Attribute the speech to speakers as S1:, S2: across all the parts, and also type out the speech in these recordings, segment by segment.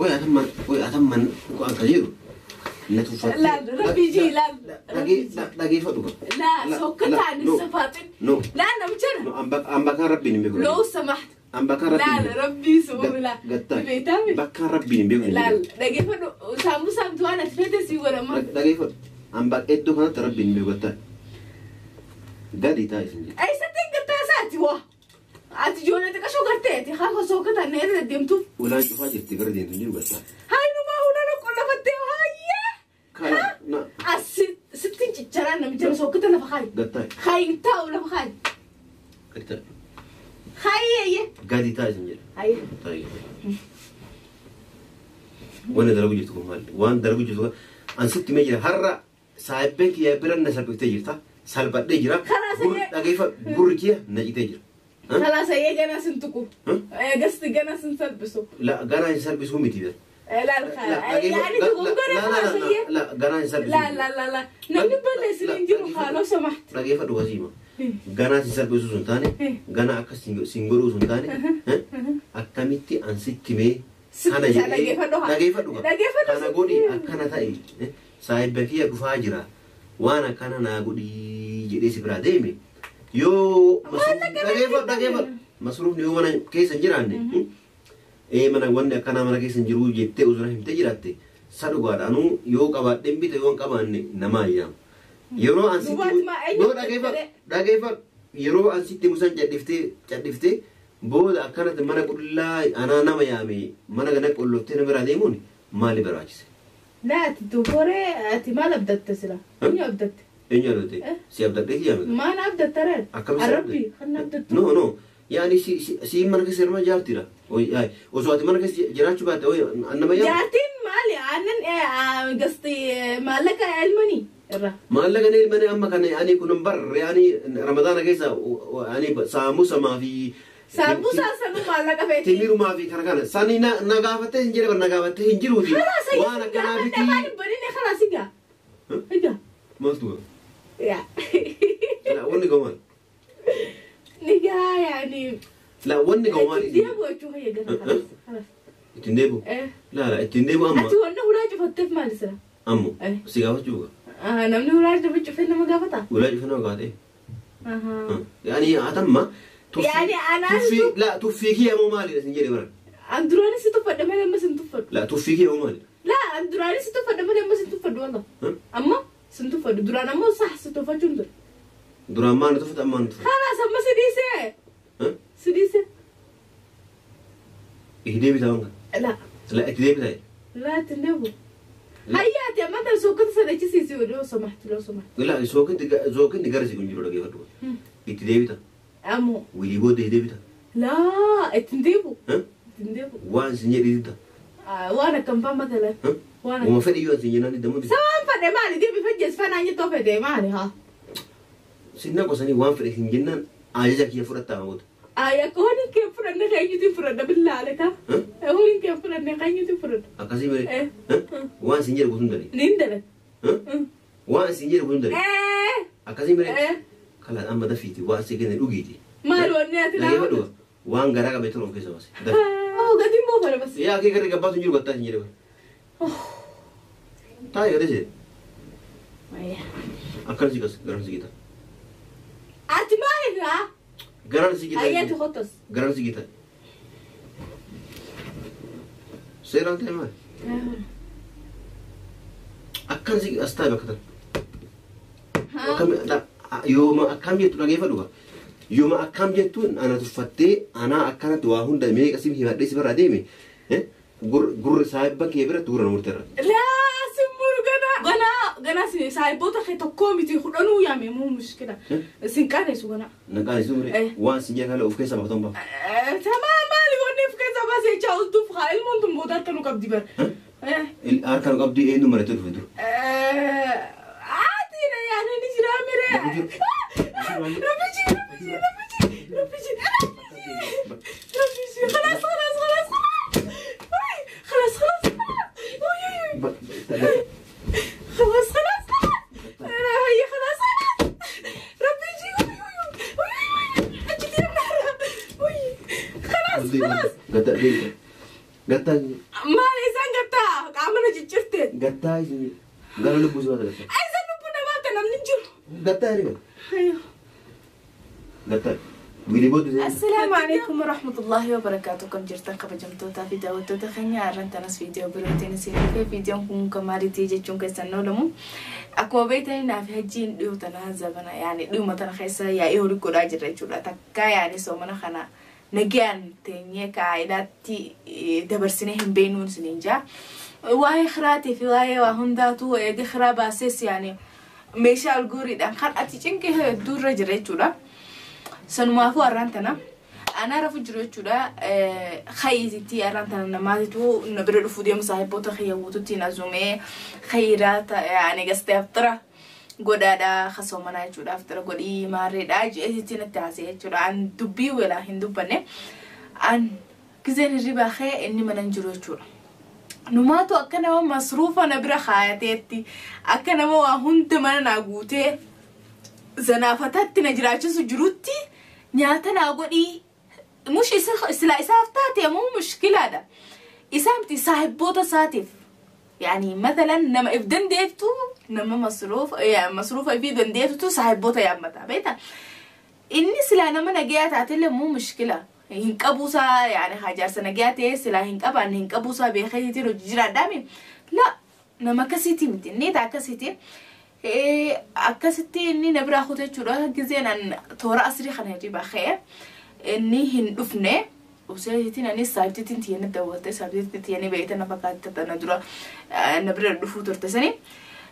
S1: Qoy atamman qoy atamman akka jedhu na tuffattee.
S2: Laal rabbii jii laal.
S1: Dhageeffadhu.
S2: Laa sokkataan isa faaxin.
S1: No.
S2: Laa namicha
S1: No ambakkaan rabbiin hin beeku.
S2: لو سمحت
S1: Ambakkaan
S2: لا
S1: rabbiin.
S2: لا ربي سوم لا
S1: Gattaa.
S2: بيتامي
S1: Bakkaan rabbiin hin beeku.
S2: لا dhageeffadhu saambusaamtu waan ati feete sii godhama.
S1: Dhageeffadhu. Amba iddoo kanatti rabbiin hin beeku gattaa. Gadi taa'e isin jedhe.
S2: Eessatti gattaa isaati waa. Ati ijoollee xiqqashoo garteeti hafa sokkataan na irra deemtuuf.
S1: Ulaan cufaa jirti gara deemtu hin jiru gattaa.
S2: Haayinumaa hunda qollafattee haayyaa.
S1: Kana na
S2: As sittiin ciccaraan namicha sokkata lafa kaayi.
S1: gattaa.
S2: Kaayi taa'u lafa kaayi.
S1: Gadi taa'e.
S2: Kaayi eeyyee.
S1: Gadi taa'e isin jedhe.
S2: Haayya.
S1: Taa'e. Wanni dalagu jirtu kun maali? Waan dalagu jirtu kun an sitti mee jira har'a saahibbeen kiyya bira na salphiftee jirta. Salphadhee jira.
S2: Karaa
S1: Gurri dhageeffadhu gurri kiyya na citee jira.
S2: Khalaas eeyyee ganaa sin tuqu. Gasti ganaa sin salphisu.
S1: La ganaa hin salphisuu miti.
S2: Laal yaani tuqu gara khalaas eeyyee.
S1: La ganaa hin salphisuu.
S2: La la la la namni balleessin hin jiru haaloo samaht.
S1: Dhageeffadhu kasiima. Ganaa sin salphisuu sun taane ganaa akka sin godhuu sun taane akkamitti an sitti mee kana jedhee dhageeffadhu kana godhi akkana ta'e saahibba kiyya dhufaa jira waan akkana naa godhi jedhee si biraa deeme yoo dhageeffadhu dhageeffadhu masruufni yoo mana keessa hin jiraanne ee mana wanni akkanaa mana keessa hin jiru jettee usura himtee jiraatte sa dhugaadha anuu yoo qabaadheen bite yoo hin qabaanne nama ayyaama. Yeroo an sitti yoo dhageeffadhu dhageeffadhu yeroo an sitti musan cadhiftee cadhiftee booda akkanatti mana qullaa anaa nama yaame mana kana qolloftee nama biraa deemuun maali barbaachise?
S2: Laa ati duboree ati maal abdatte sila? Eenyu abdatte?
S1: Eenyu abdatte? Si abdadhee si yaame?
S2: Maal abdatte ree?
S1: Akkamitti
S2: Arabbi kan abdattu.
S1: No no yaani si mana keessa hirma jaartiidha. Osoo ati mana keessa jiraachuu baatte nama yaame.
S2: Jaartiin maali aannan gasti maallaqa ilmanii irra.
S1: Maallaqa ilmanii amma kana ani kun barre ani ramadaana keessa ani saamusamaa fi
S2: Sambusa sanu maallaqa feeti.
S1: Timirumaa fi kana kana sani na gaafattee hin jedhe na gaafattee hin jiruuti. Waan akkanaa
S2: biti. Afaan hin banine khalaas egaa. Egaa.
S1: Maaltu gaa?
S2: Yaa.
S1: La wanni gahu maali?
S2: Nigaa yaani.
S1: La wanni gahu maali?
S2: Ittiin deebi'u jechuu hayya gara khalaas. Khalaas.
S1: Ittiin deebi'u? La la ittiin deebi'u amma.
S2: Ati wanna hulaa cufatteef maali sira?
S1: Ammo si gaafachuu gaa?
S2: Namni hulaa cufee nama gaafata?
S1: Hulaa cufee nama gaafate. Yaani atamma.
S2: يعني أنا
S1: لا توفيكي يا مو مالي لازم نجري برا
S2: أندراني ستفد ما لما سنتفد
S1: لا توفيكي يا مو مالي
S2: لا أندراني ستفد ما لما سنتفد والله أما سنتفد دران أما صح ستفد جندر
S1: دران ما نتفد أما نتفد
S2: خلاص أما سديسة سديسة
S1: إهدي بتاعك
S2: لا
S1: لا إهدي بتاعي
S2: لا تندبو هيا يا ما أنت سوكت سديسة سيسي لو سمحت لو سمحت
S1: لا سوكت سوكت نجرسي كنجرو لقي فدوا إهدي بتاع
S2: أمو
S1: ويلي بود يدبتا
S2: لا اتندبو اتندبو
S1: وان سنجي ديتا
S2: وانا كم فان مثلا وانا
S1: وما فدي يوان سنجي ناني دمو
S2: سوان فدي مالي دي بفجس فانا اني تو فدي مالي ها
S1: سنة قصني وان فدي سنجي نان عاجزك يا فرطة موت
S2: آيا كوني كيف فرنا خيني تي فرنا بالله عليك هوني كيف فرنا خيني تي فرنا
S1: أكاسي مري وان سنجي ركوتون دلي
S2: نندلك
S1: وان سنجي ركوتون دلي أكاسي مري خلاص أما دفيتي وان سكن الأوجيتي
S2: ما لوني أتلا
S1: وان غرقة بيتروف كيسة بس
S2: أوه قديم مو فلا بس
S1: يا كي كرر قبضت نجيب قطعة نجيب تاي قديش أكل سيكس غرام سيكتا
S2: أتمالي لا
S1: غرام سيكتا
S2: هيا تخطص
S1: غرام سيكتا سيران تمام أكل سيك أستاي بكتر لا yooma akkam jettu dhageeffadhu yooma akkam jettuun ana tuffattee anaa akkanatti waa hunda meeqa sim himadhee si biraa deeme gurri saahibba kee biratti gurra murteerra.
S2: Laa simmuru ganaa ganaa ganaa saahibboota kee tokkoo miti kudhanuu yaame muu mushkila sin qaaneessu ganaa.
S1: Na qaaneessu mure waan sin jedhan of keessaa baafatan baaf.
S2: Tamaa maali wanni of keessaa baasee jechaa oltuuf haa ilmoon tun booda harka nu qabdi bara.
S1: Harka nu qabdi eenyu maratee dhufe dur.
S2: يعني نجري أمري ربيجي ربيجي ربيجي ربيجي ربيجي خلاص خلاص خلاص خلاص خلاص خلاص خلاص هي خلاص خلاص ربيجي أجلي خلاص خلاص Maal isaan gattaa qaama na ciccirte.
S1: Gattaa isin gara lubbuu si baata gattaa.
S2: Isa lubbuu namaa ta'e namni hin jiru.
S1: Gattaa jedhe gattaa. Wiilii booddee seenaa.
S3: Assalaamu alaikum warahmatullahi wabarakaatu. Kam jirtan kabajamtootaa fi daawwattoota keenya har'aan tanas viidiyoo birootiin isin dhufe. Viidiyoon kun kan maaliitii jechuun keessan oolamu. Akkuma beektanii naaf hajjiin dhiyoo tana zabana yaani dhiyuma tana keessa yaa'ii horii godhaa jirra jechuudha. Takka yaani soomana kana nagaan teenyee kaa'idaatti dabarsinee hin beeknuun isiniin jaa. Waa'ee kiraatii fi waa'ee waa hundaatu eega kiraa baasees yaani meeshaa alguuriidhaan kan ati cinqee hedduu irra jira jechuudha. Sanumaafuu har'aan tana anaa rafu jiru jechuudha. Khayiititti har'aan tana namaatitu na bira dhufuu deemu saahiboota kiyya guututti na zumee khayiraa yaani gastee aftira godhaadha kasoomanaa jechuudha. Aftira godhii maarreedha je'eetitti natti haasa'e jechuudha. An dubbii walaa hin dubbanne an gizeen hirribaa kee inni mana hin jiru jechuudha. Numaatu akka nama masruufa na bira kaayateetti akka nama waa hunda mana naa guutee zanaafatatti na jiraachisu jirutti nyaata naa godhii mush sila isaaf taate ammoo mushkilaadha. Isaa miti saahibboota isaatiif yaani mathalan nama if dandeettu nama masruufa ifii dandeettutu saahibboota yaammata beektaa. Inni silaa nama nagayaa taatellee immoo mushkila hin qabuusaa yaani hajaarsa nagayaa ta'ee silaa hin qabaanne hin qabuusaa beekeetiin hojii jiraadhaami. La nama akkasiiti miti inni akkasiiti. Akkasitti inni na biraa kute jechuudha. Gizeen an toora asrii kana hirribaa ka'e inni hin dhufne. Useetiin anis saayibtiitiin tiyyanii daawwatte saayibtiitiin tiyyanii beekte na fakkaatti tana dura na bira dhufuu turte sani.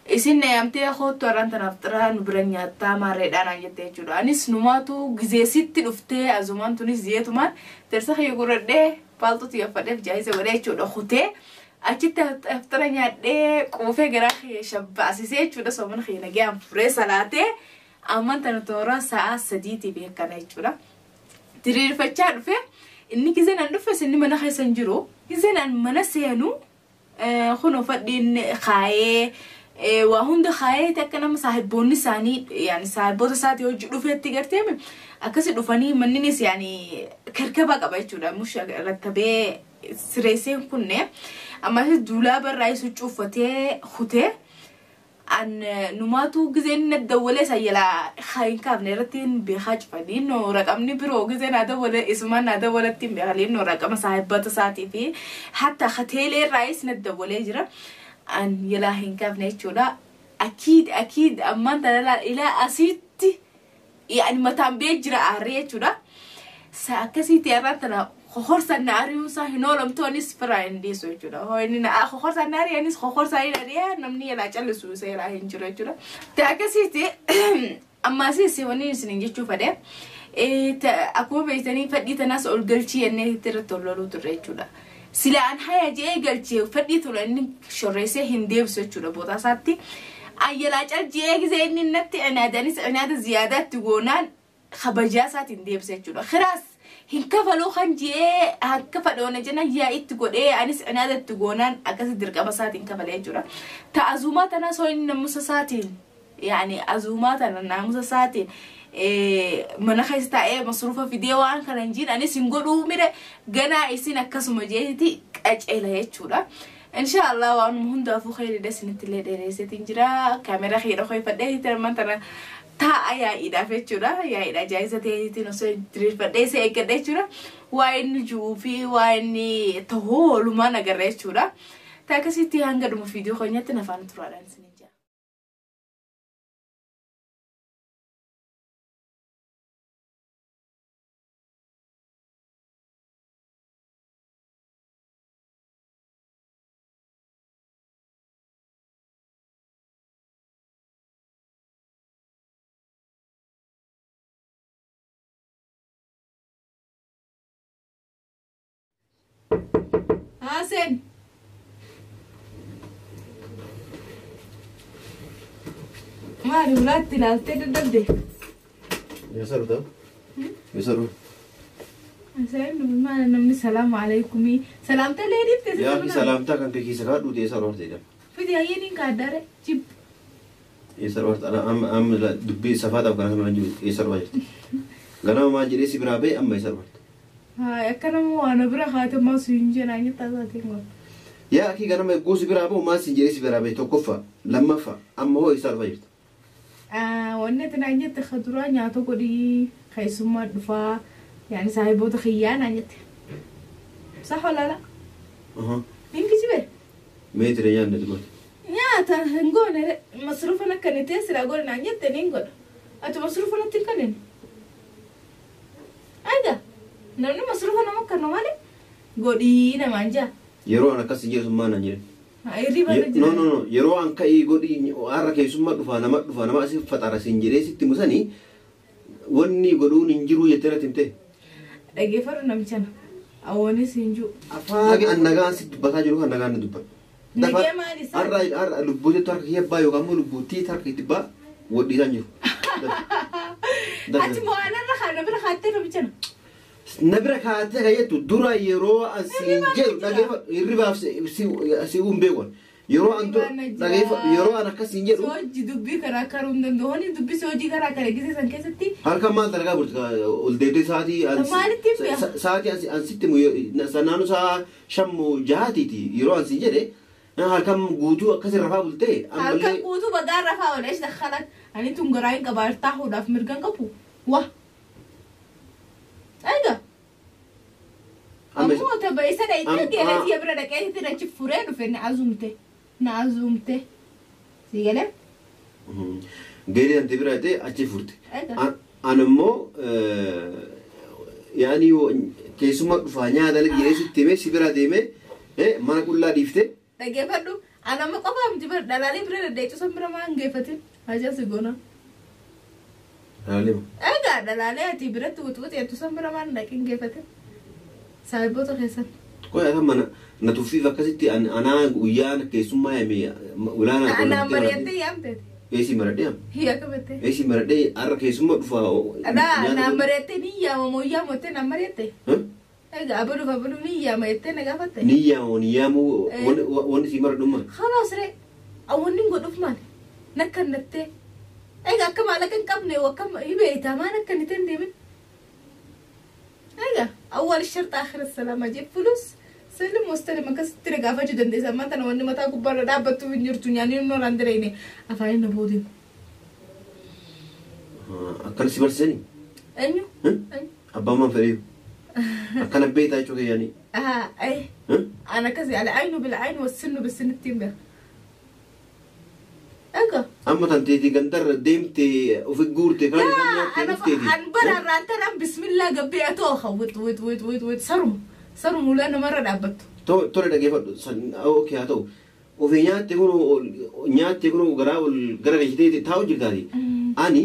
S3: Isin yaamtee kootu har'aan tanaaf xiraa nu bira nyaattaa maarreedhaan naan jette jechuudha. Anis numaatu gizeesitti dhuftee azumaan tunis zeetumaan tersa kiyya gurradhee paaltu tiyyafadheef jaayisa godhee jechuudha kutee. Achitti aftara nyaadhee quufee garaa kiyya shabbaasisee jechuudha. Soomana kiyya nagaan furee salaatee amman tana toora sa'a 3 beekana jechuudha. Diriirfachaa dhufe inni gizeen an dhufes inni mana keessa hin jiru. Gizeen an mana seenu kunoo fadhiin kaayee waa hunda kaayee akka nama saahibboonni isaanii yaani saahibboota isaatii hojii dhufeetti garteemi akkasi dhufanii manninis yaani karkaba qaba jechuudha. Musha rattabee sireesseen kunne ammas duulaa barraa cuuffatee kutee an numaatu gizeen na dawwalee sayyalaa hin kaafne irratti hin beekaa cufanii no raqamni biroo gizeen na dawwalee isumaan na dawwalatti hin beekaa no raqama saahibbata isaatii fi hatta hoteelee irraayis na dawwalee jira an yalaa hin kaafne jechuudha. Akiid akiid ammaan tana ilaa asitti yaani mataan bee jira aarree jechuudha. Sa akkasitti har'aan tana hohorsan na ari'uunsaa hin oolamtoonis firaa hin dhiisu jechuudha. Hohorsan na ari'anis hohorsan hin ari'a namni yalaa callisu isa yalaa hin jiru jechuudha. Ta akkasitti ammaasiis wanni isin jechuu fedhe akkuma beektanii fadhii tanaas ol galchii jennee irratti ol loluu turre jechuudha. Sila an haya je'ee galchee fadhii tola inni shorreessee hin deebisu jechuudha bootaa isaatti. Ayyalaa cal je'ee gisee inni natti cinaadanis cinaada ziyaadaatti goonaan kabajaa isaatiin deebisa jechuudha. Kiraas hin kafaluu kan je'ee akka fadhoona jenna yaa'itti godhee anis cinaadatti goonaan akkasi dirqama isaatiin kafalee jechuudha. Ta azumaa tana soo inni naamusa isaatiin yaani azumaa tana naamusa isaatiin mana keessa taa'ee masruufa fidee waan kana hin jiin anis hin godhuu mire ganaa isin akkasuma jeetii qaceela jechuudha. Inshallah waan hundaafuu khayriidha isinitti illee dheeresseetiin jira. Kaameraa kiyya dhokoeffadhee hiitan tana taa'a yaa'iidhaaf jechuudha. Yaa'iidha jaayisa ta'eetiin osoo diriirfadhee isa eeggadhe jechuudha. Waa inni ji'uu fi waa inni ta'uu oolumaan agarra jechuudha. Ta akkasitti hanga dhuma viidiyoo keenyatti nafaan turaadhaan isin jira.
S2: Hasen. Maali ulaatti ilaaltee dadhabde?
S1: Eessa dhufta? Eessa dhufta?
S2: Maali namni salaamu alaikumii. Salaamta illee dhiifte si
S1: Yaa salaamtaa kan kee keessa kaadhu eessa dhufte jedhama.
S2: Fidi hayyeen hin kaaddaare jib.
S1: Eessa dhufte amma amma dubbii safaadhaaf kana kana jiru eessa dhufaa jirti? Ganama maal jedhee si biraa ba'e amma eessa dhufte?
S2: Akka nama waan bira kaate masu hin jenaan taataatiin godhu.
S1: Yaa akii ganama eeguu si biraa bahu maal siin jedhee si biraa bahe tokkoffaa lammaffaa amma hoo isaa dhufaa jirta.
S2: Wanni ati naan jette kaduraa nyaata godhii keessummaa dhufaa yaani saahiboota kiyyaa naan jette. Sax walaala? Hin kijibee?
S1: Meetira nyaanni ati goote.
S2: Nyaata hin goone masruufa akka ni ta'e silaa godhe naan jette ni godha. Ati masruufa natti hin kennine. Egaa namni masruufa nama kennu malee godhii namaan jaa.
S1: Yeroo an akkas jedhu maal naan jedhe.
S2: Hirriba irra
S1: No no no yeroo an ka'ii godhii har'a keessummaa dhufaa nama dhufaa nama asii faxara siin jedhee sitti musanii wanni godhuun hin jiru jettee natti himte.
S2: Dhaggeeffadhu namicha na. Awwaanis hin jiru.
S1: Afaan an nagaan si dubbataa jiru kan nagaan na dubbadhu.
S2: Nagee maali isaa?
S1: Har'a har'a lubbuutti harka kiyya baa yookaan immoo lubbuutti harka itti baa wadhiisaan jiru.
S2: Ati mo'anarra kana bira kaattee namicha na.
S1: Na bira kaatee kan jettu dura yeroo an siin jedhu dhaggeeffadhu hirribaaf si uun beekon. Yeroo an dhaggeeffadhu yeroo an akkas siin jedhu.
S2: Soojii dubbii karaa karuu hin danda'u. Honi dubbii soojii karaa kare gisee san keessatti.
S1: Halkan maal dalagaa bulti ol deebitee sa'aatii.
S2: Maalitti hin
S1: Sa'aatii an sitti naannoo sa'a 5 6tiiti yeroo an siin jedhe halkan guutuu akkas rafaa bultee.
S2: Halkan guutuu bagaa rafaa oola ishee dakkalan. Ani tun garaa hin qabaa taahuudhaaf mirga hin qabu. Wah. Egaa. Ammoo tapha isa dhayitee geeletii bira dhaqee achi furee dhufe na azumte. Na azumte. Si galee?
S1: Geelee ante bira dhaqee achi furte. An immoo yaani keessummaa dhufaa nyaata jedhee sitti himee si bira deemee mana qullaa dhiiftee.
S2: Dhaggeeffadhu. Ana amma qofaa miti bara dhalaalee bira daddeechu san bira maan geeffatin. Hajaa si goona.
S1: Dhalaalee ma?
S2: Egaa dhalaalee ati biratti wuxuuxeetu san bira maan dhaqin geeffatin. Saahiboota keessan.
S1: Qoy atan mana na tuffiif akkasitti anaa guyyaan keessummaa yaame ulaanaa
S2: Anaan mari'attee yaamteeti.
S1: Eesii maradhee yaam?
S2: Hiyya qabattee.
S1: Eesii maradhee har'a keessummaa dhufaa.
S2: Naan mari'attee ni yaamamoo yaamottee naan mari'atte. Egaa abaluuf abaluuf ni yaama jettee na gaafatte.
S1: Ni yaamamoo ni yaamuu wanni sii maradhummaa.
S2: Khalaas ree awwanni godhuuf maali? Nakkannattee. Egaa akka maallaqa hin qabne akkam hibeeta maan akka inni hin deemin. Egaa awwal sharta akhir salaama jee fulus سلم واستلم akkasitti na gaafachuu dandeessa. Ammaan tana wanni mataa gubbaarra dhaabbattu hin jirtu nyaanni nu naan direene afaan na boodin.
S1: Akkana si barsiisanii?
S2: Eenyu?
S1: Abbaan maan fedheeyu? Akkana beektaa jechuu keeyyaanii?
S2: أنا كذي على عينه بالعين والسن بالسن ittiin beeka. Egaa.
S1: Amma tanteetii gandarra deemtee ofi guurte kan isaan nyaattee dhufteeti.
S2: An bara irraan bismillah gabbee atoo wit wit wit wit wit saruma saruma ulaa namarra dhaabbattu.
S1: Tole dhaggeeffadhu okay haa ta'u ofii nyaatte kun garaa ol gara galchitee taa'u jirtaati. Ani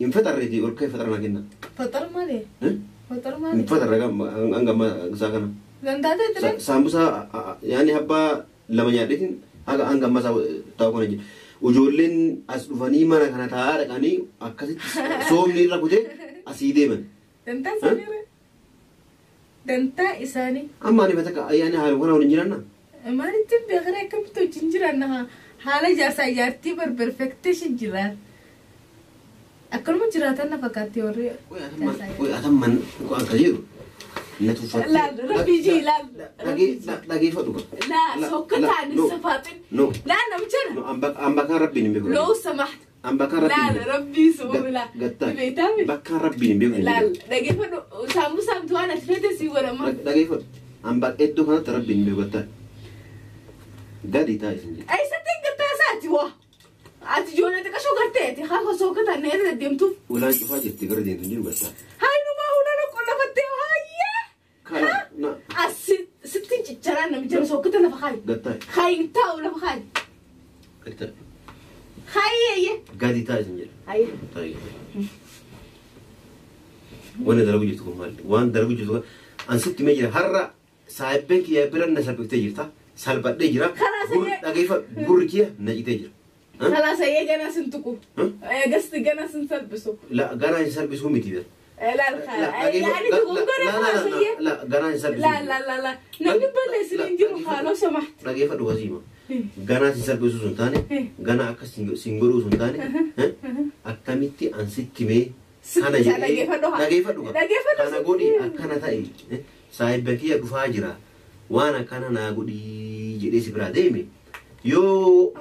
S1: hin faxarreeti ol ka'e faxara naa kenna.
S2: Faxar malee? Faxar malee?
S1: Hin faxarra hanga ammaa isaa kana.
S2: Gandaatee ture?
S1: Saambusaa yaani abbaa lama nyaadheetiin haga hanga ammaa taa'u kana jira. Ijoolleen as dhufanii mana kana taa'aa dhaqanii akkasitti soomni irra kutee asii deeman.
S2: Dantaa isaanii ree? Dantaa isaanii.
S1: Amma ani bakka ayyaana haala kana waliin jiranna.
S2: Maalitti beekare akkamitti wajjin jiranna haala ijaarsaa ijaartii bar perfectation jiraan. Akkanuma jiraatan na fakkaatti warri.
S1: Qoy atan man akka jedhu na tuffatte.
S2: Laal rabbii jii laal.
S1: Dhageeffadhu.
S2: لا سكت الصفاطين
S1: No.
S2: لا نمشنا
S1: No an bakkaan rabbiin hin beeku.
S2: لو سمحت
S1: An bakkaan rabbiin
S2: لا
S1: hin beeku.
S2: ربي سو لا
S1: Gattaa.
S2: بيتامي
S1: Bakkaan rabbiin hin beeku.
S2: لا dhaggeeffadhu saambusaam waan ati fete si godhama.
S1: Dhageeffadhu. An bakka iddoo kanatti rabbiin hin beeku gattaa. Gadi taa isin jedhe.
S2: Eessatti gattaa isaati waa. Ati ijoollee xiqqashoo garteeti haa sookata neeta deddeemtuuf.
S1: Ulaan cufaa jirti gara deemtu hin jiru gattaa.
S2: Haayinumaa hulaan qollafattee haayyaa.
S1: Kana na
S2: As sittiin ciccaraan namicha sookata lafa kaayi.
S1: gattaa.
S2: Kaayi taa'u lafa kaayi.
S1: Gadi taa.
S2: Kaayi eeyyee.
S1: Gadi taa isin jedhe.
S2: Haayee.
S1: Taa'e. Wanni dalagu jirtu kun maali? Waan dalagu jirtu kun an sitti mee jira har'a saahibbeen kiyya bira na salphiftee jirta. Salphadhee jira.
S2: Karaa sayyee.
S1: Dhageeffadhu gurri kiyya na citee jira.
S2: Kalaas eeyyee ganaa sin tuqu. Eegas ganaa sin salphisu.
S1: La ganaa hin salphisuu miti bira.
S2: Laal yaani tuqu gara kalaas eeyyee.
S1: La ganaa hin salphisuu.
S2: لا لا لا لا namni balleessin hin jiru haaloo samaxti.
S1: Dhageeffadhu kasiima. Ganaa sin salphisuu sun taane ganaa akka sin godhuu sun taane akkamitti an sitti mee kana jedhee
S2: Dhaggeeffadhu haa.
S1: dhageeffadhu
S2: Dhaggeeffadhu
S1: kana godhi akkana ta'e saahibba kiyya dhufaa jira waan akkana naa godhii jedhee si biraa deeme yoo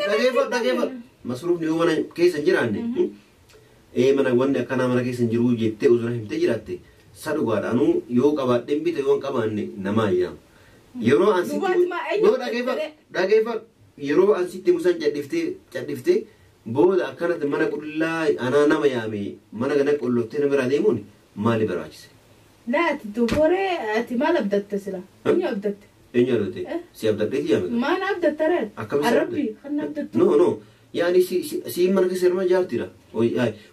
S1: dhageeffadhu masruufni yoo mana keessa hin jiraanne mana wanni akkanaa mana keessa hin jiru jettee osoo himtee jiraatte sa dhugaadha anuu yoo qabaadheen bite yoo hin qabaanne nama ayyaama. Yeroo an sitti yoo dhageeffadhu yeroo an sitti musan cadhiftee booda akkanatti mana qullaa anaa nama yaame mana gana qulloftee nama biraa deemuun maali barbaachise?
S2: Laa ati duboree ati maal abdatte sila? Eenyu abdatte?
S1: Eenyu abdatte? Si abdadheeti yaame?
S2: Maal abdatte ree? Arabbi kan abdattu.
S1: No no yaani si mana keessa hirma jaartiidha.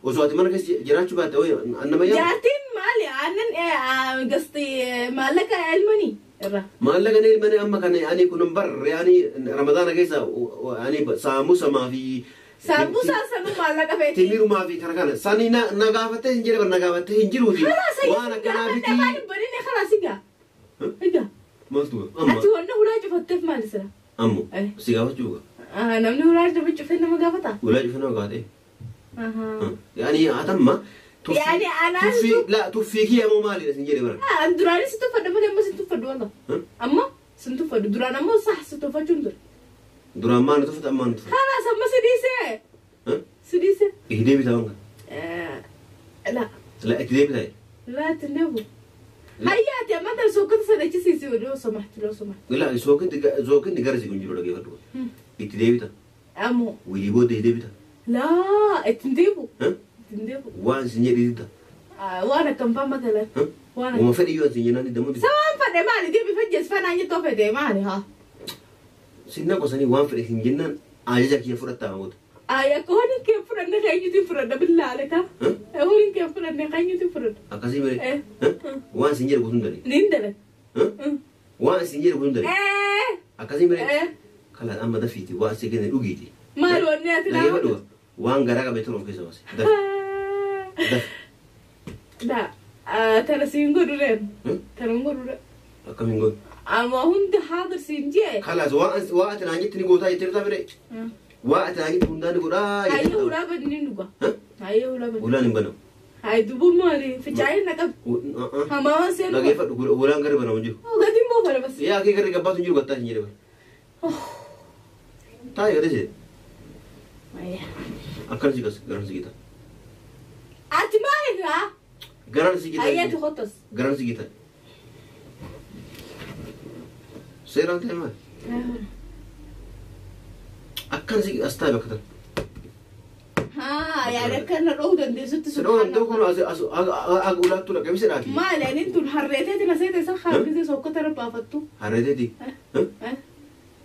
S1: Osoo ati mana keessa jiraachuu baatte nama yaame.
S2: Jaartiin maali aannan gasti maallaqa ilmanii irra.
S1: Maallaqa ilmanii amma kana ani kun barre ani ramadaana keessa ani saamusamaa fi
S2: Sambusa sanu maallaqa feeti.
S1: Timirumaa fi kana kana sani na gaafattee hin jedhe na gaafattee hin jiruuti. Waan akkanaa biti.
S2: Afaan banine khalaas egaa. Egaa.
S1: Maaltu amma.
S2: Ati wanna hulaa cufatteef maali sira?
S1: Ammo si gaafachuu gaa.
S2: Namni hulaa cufee nama gaafata?
S1: Hulaa cufee nama gaafate. Yaani atamma.
S2: Yaani anaan.
S1: Tuffii kiyya moo maalidha sin jedhe bara.
S2: Duraanis si tuffadha malee amma sin tuffadhu walla. Amma sin tuffadhu duraan ammoo sax si tuffachuun ture.
S1: Duraan maal tuffata ammaan tuffata?
S2: Khalaas amma si dhiisee. Si dhiisee.
S1: Itti deebitaa wanga?
S2: La.
S1: La itti deebitaa?
S2: La itti deebu. Hayya ati amma tan sookota sana achisiisi loo somahti loo somahti.
S1: La sookinni gara si kun jiru dhageeffadhu. Itti deebita.
S2: Ammoo.
S1: Walii booda itti deebita.
S2: La itti deebu. Itti deebu.
S1: Waan sin jedhe didda.
S2: Waan akkam fa'aa matalan. Waan
S1: akkam. Fedhi yoo sin jennaan diddamu didda.
S2: Sabaan fedhe maali deebi fajjees fanaan jettoo fedhe maali haa.
S1: Sinna qosanii waan fedhe hin jennaan ajaja kiyya fudhattaa goota.
S2: Ay akka horiin kee fudhanne keenyutiin fudhadha billaale ka. Horiin kee fudhanne keenyutiin fudhadha.
S1: Akkasii malee. Waan sin jedhe guutuun dalee.
S2: Niin dalee.
S1: Waan sin jedhe guutuun dalee. Akkasii malee. Kalaan amma dafiiti waan si kenne dhugiiti.
S2: Maal wanni ati
S1: laafa. Waan garaa qabee ture of keessa baase. Dafi.
S2: Da tana siin godhu reen. Tana hin godhu reen.
S1: Akkamiin godhu?
S2: Amma hundi haadir siin jee.
S1: Kalaas waa ati naan jetti ni gootaa jettee irraa bire. Waa ati naan jetti hundaa ni godhaa
S2: jettee. Hayyee hulaa badni dhuga. Hayyee hulaa badni.
S1: Hulaan hin banamu.
S2: Hayi dubuu maali fincaa'ee na qabu. Hamaa seenu.
S1: Dhageeffadhu hulaan garri banamu jiru.
S2: Gatiin boofara bas.
S1: Yaa kee garri gabbaatu hin jiru gattaa hin jedhe bara. Taa'ee gadi jedhe. Akkana si qas garan si gita.
S2: Ati maali haa?
S1: Garan si gita.
S2: Hayyee ati kottas.
S1: Garan si gita. Seeraan ta'e maali? Akkan si as taa'e bakka tan.
S2: Haa yaada akkana dhoohu dandeessutti
S1: sun. Dhoohu danda'u kun as ulaattu dhaqee dhaati.
S2: Maali ani tun harreeteeti na seete isa harreetee sokkota irra baafattu.
S1: Harreeteeti?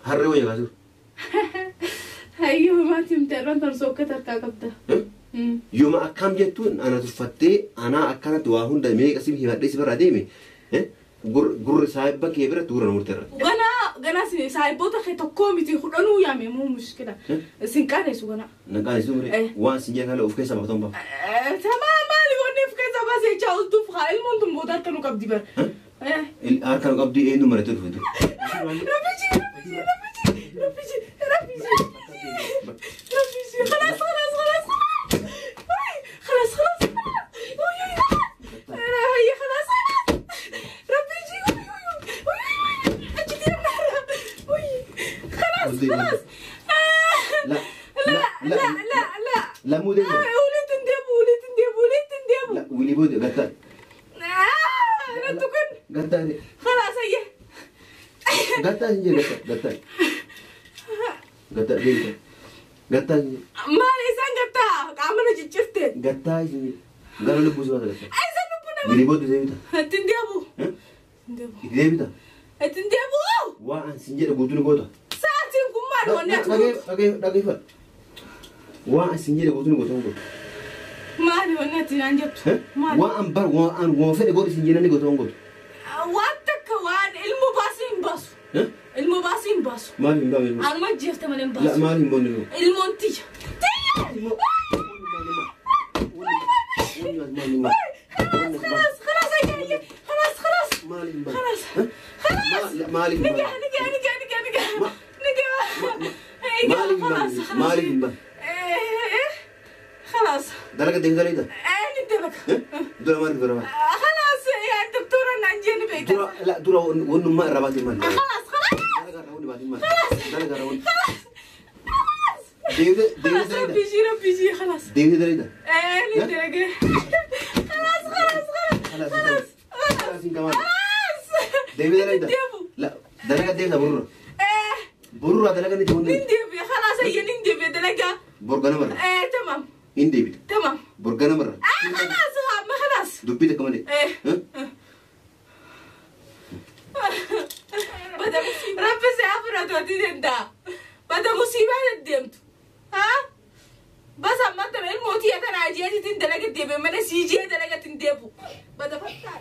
S1: Harree wayya kaasiru.
S2: Hayyoo maati himte irraan tan sokkota harkaa qabda.
S1: Yooma akkam jettuun ana tuffattee anaa akkanatti waa hunda meeqa si himadhee si biraa deeme. Gurri saayibban kee biratti gurra murteerra.
S2: Ganaa ganaa saayiboota kee tokkoo miti kudhanuu yaame muu mushkila. Sin qaaneessu ganaa.
S1: Na qaaneessu mure waan sin jedhan of keessaa baafatan baaf.
S2: Tamaa maali wanni of keessaa baasee jechaa oltuuf haa ilmoon tun booda harka nu qabdi bara.
S1: Harka nu qabdi eenyu maratee dhufe dur.
S2: Rabbiji rabbiji rabbiji rabbiji rabbiji خلاص خلاص خلاص خلاص خلاص هي خلاص خلاص خلاص
S1: لا
S2: لا لا لا لا
S1: لا مو دي
S2: وليت نديبو وليت نديبو وليت نديبو
S1: لا ولي بودي قتال
S2: لا تكن
S1: قتال
S2: خلاص هي
S1: قتال قتال قتال قتال قتال
S2: ما ليسان قتال عملنا جيرت
S1: قتال قالوا لي بوزوا قتال
S2: عايزه نبونا
S1: ولي بودي زي
S2: تنديبو تنديبو
S1: تنديبو
S2: تنديبو
S1: waan sin jedhe guutuu ni goota.
S2: Sa'aatiin kun maali wanni ati
S1: gootu? Dhageeffadhu. Waan sin jedhe guutuu ni goota ni goota.
S2: Maali wanni ati naan jettu?
S1: Waan an bar waan waan fedhe godhi sin jedhan ni goota ni goota.
S2: Waan takka waan ilmu baasii hin baasu. Ilmu baasii hin baasu.
S1: Maali hin baasu ilmu?
S2: Anuma jeefte malee hin baasu.
S1: Maali hin baanu ilmu?
S2: Ilmoon tiyya. Tiyya! خلاص خلاص خلاص خلاص خلاص خلاص
S1: مالي
S2: نجح نجح نجح نجح نجح نجح خلاص خلاص
S1: مالي
S2: خلاص
S1: درجة دي ده
S2: ايه ندبك
S1: دورة مالك دورة مالك
S2: خلاص يا دكتورة نجيني بيتك
S1: دورة لا دورة ون ما رباطي مالك
S2: خلاص خلاص
S1: ون بعدين مالك.
S2: خلاص ربي يجي ربي يجي خلاص.
S1: Deebitee dalagaa.
S2: ايه ندرك. خلاص خلاص خلاص.
S1: خلاص خلاص كمان.
S2: خلاص.
S1: Deebitee dalagaa.
S2: نديبو.
S1: لا dalagaa deemta borurra.
S2: ايه
S1: Borurraa dalagaa ni deemta.
S2: نديبي خلاص هي نديبي دلقة.
S1: Bor ganamarra.
S2: ايه تمام
S1: Hin deebita.
S2: تمام.
S1: Bor ganamarra.
S2: اه خلاص ما خلاص.
S1: Dubbii takka malee.
S2: ايه بدا ربي سيعفر توتي انت بدا مصيبة ندمت ها بس اما انت الموتية انا جيتي تندلق الديب ما سيجي دلقة تندبو بدا فتح.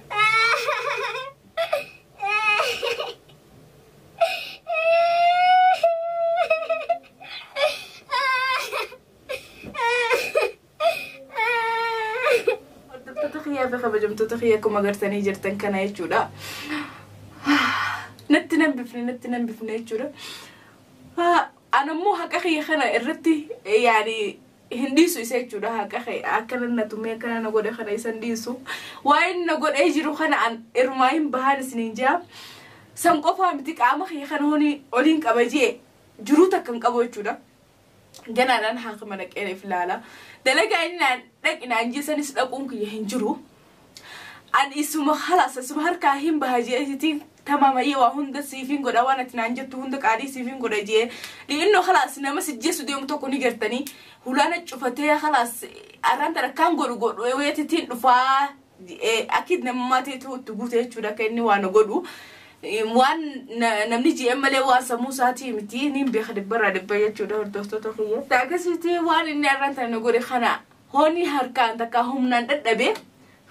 S2: Hordoftoota kiyyaa fi kabajamtoota kiyya akkuma agartanii jirtan kana jechuudha. Natti nan bifne natti nan bifne jechuudha. Anammoo haqa kiyya kana irratti yaani hin dhiisu isa jechuudha. Haqa kiyya akkana na tumee akkana na godhe kana isa hin dhiisu. Waa'ee na godhee jiru kana an irmaa hin bahan isiniin jaa. San qofaa miti qaama kiyya kana honi oliin qaba jee jiruu takka hin qabu jechuudha. Ganaadhaan haakima dhaqee ilaala. Dalagaa inni naan dhaqinaan jeessanis dhaquun kiyya hin jiru. Ani isuma halas isuma harkaa hin baha jeesitiin tamaamayyee waa hunda siifin godha waan ati naan jettu hunda qaalii siifin godha jee. Li'innoo halaas nama sijjeessu deemu tokko ni gartanii hulaana cufatee halaas arraan tarakkaan godhu godhu weetitiin dhufaa akid namummaa ta'etu itti guute jechuudha akka inni waan godhu. Waan namni ji'een malee waan sammuu isaatii miti niin beeka dhibbarraa dhibba jechuudha hordoftoota kiyya. Akkasitti waan inni arraan tana godhe kana hooni harkaan takka humnaan dadhabee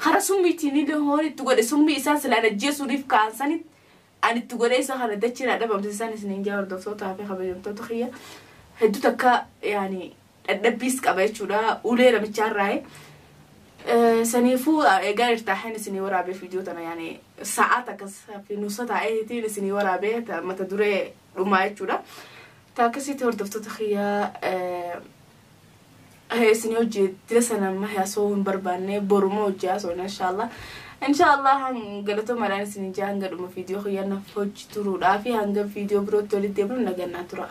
S2: hara summiitiin illee hooni itti godhe summii isaan silaa ajjeesuudhaaf ka'an sanitti ani itti godhe isa kana dachii dhabamsiisan isiniin jaa hordoftootaa fi kabajamtoota kiyya. Hedduu takka yaani dadhabbiis qaba jechuudha ulee namichaarraaye. Saniifuu egaa irtaaxeen isinii waraabee viidiyoo tana yaani sa'aat akkas fi nusa taa'eetiin isinii waraabee mata duree dhumaa jechuudha. Akkasitti hordoftoota kiyyaa isinii hojii dira sana amma haasoo hin barbaanne boruma hojii haasoo inshaallah. Inshaallah galatoomaadhaan isinii jaa hanga dhuma viidiyoo kiyyaa naaf hojii turuudhaa fi hanga viidiyoo birootti walitti deebinu nagannaa tura.